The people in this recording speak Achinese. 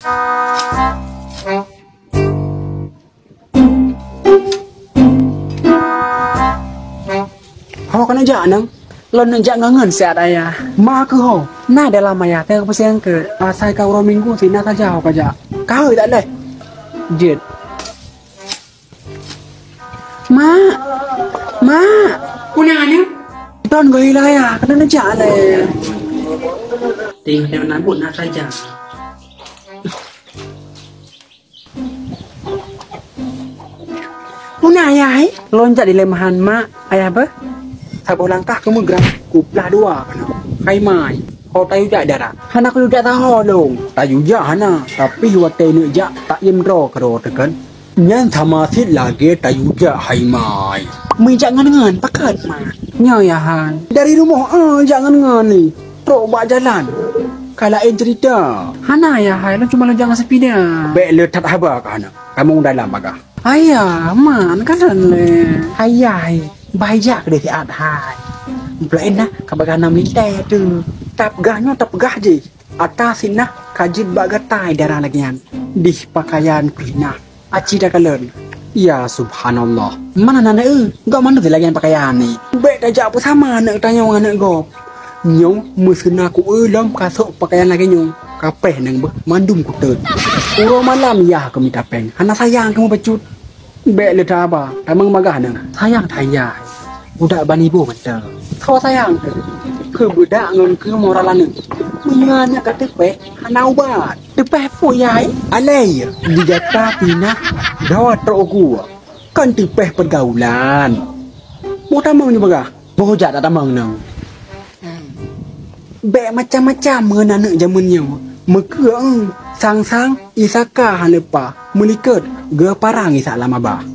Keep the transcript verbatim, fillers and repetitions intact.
Ho keuneuk jak nang? Lôn neuk jak ngon ngon siat ayah. Ma keuh ho? Na dalam ayah, teuka peusiang keu. Asai ka uroe minggu si na saja ho ka jak. Ka hôi tak leh? Jeuet. Mak! Mak! Peue na nyoe? Don goh ilaya, keuneuk neujak lé. Tinggai nabot na saja. Peue na ayah, hai? Lôn jak dilée meuhan mak, ayah beh. Saboh langkah keu meugrang, kuplah dua keunoe. Hai mai, ho tayue jak darat. Hana kuyue jak saho lôn. Tayue jak hana, tapi watée neuk jak, tak iem droe keudroe teuh kan. Nyan sama cit lagée tayue jak hai mai. Meujak ngon-ngon, pakon mak? Nyoe ya hai. Dari rumoh, eh, jak ngon-ngon ni. Trok bak jalan. Ka laén cerita. Hana ya hai, lôn cuma lôn jak ngon sepida. Bék le that haba ka hana. Kamoe dalam bagah. Ayah, man kalon lé. Ayah, hai. Bah jak keudeh siat hai. Peulaén na ka bagah na militée tu. Tapeugah nyoe tapeugah jih. Ata sinah ka jeuet bak gata dara lagée nyan. Dih pakaian pih na. Aci takalon. Ya subhanallah. Mana na aneuk eu? Gak mana lagée pakaian ni? Bék tajak peusama aneuk tanyoe ngon aneuk gob. Nyoe meuseuna ku eu lom kasok pakaian lagée nyoe. Kapéh nang beuh mandum kuteut. Uroe malam yah keu mita péng. Hana sayang keu meubacut. Bék le taba, tamong bagah nang. Sayang that yah. Budak bani boh mantong. Soe sayang teuh? Keu beudak ngon keu moral aneuk. Meunyoe aneuk ka teupéh, hana ubat. Teupéh peue yai? Alai, di gata pih na dawa trok gua. Kan teupéh pergaulan. Boh tamong nyoe bagah. Boh jak tak tamong nyoe. Bék macam-macam ngon aneuk jameun nyoe. Meukeue, sang-sang, isaka hana leupah. Meulikot, geuparang isak lam abah.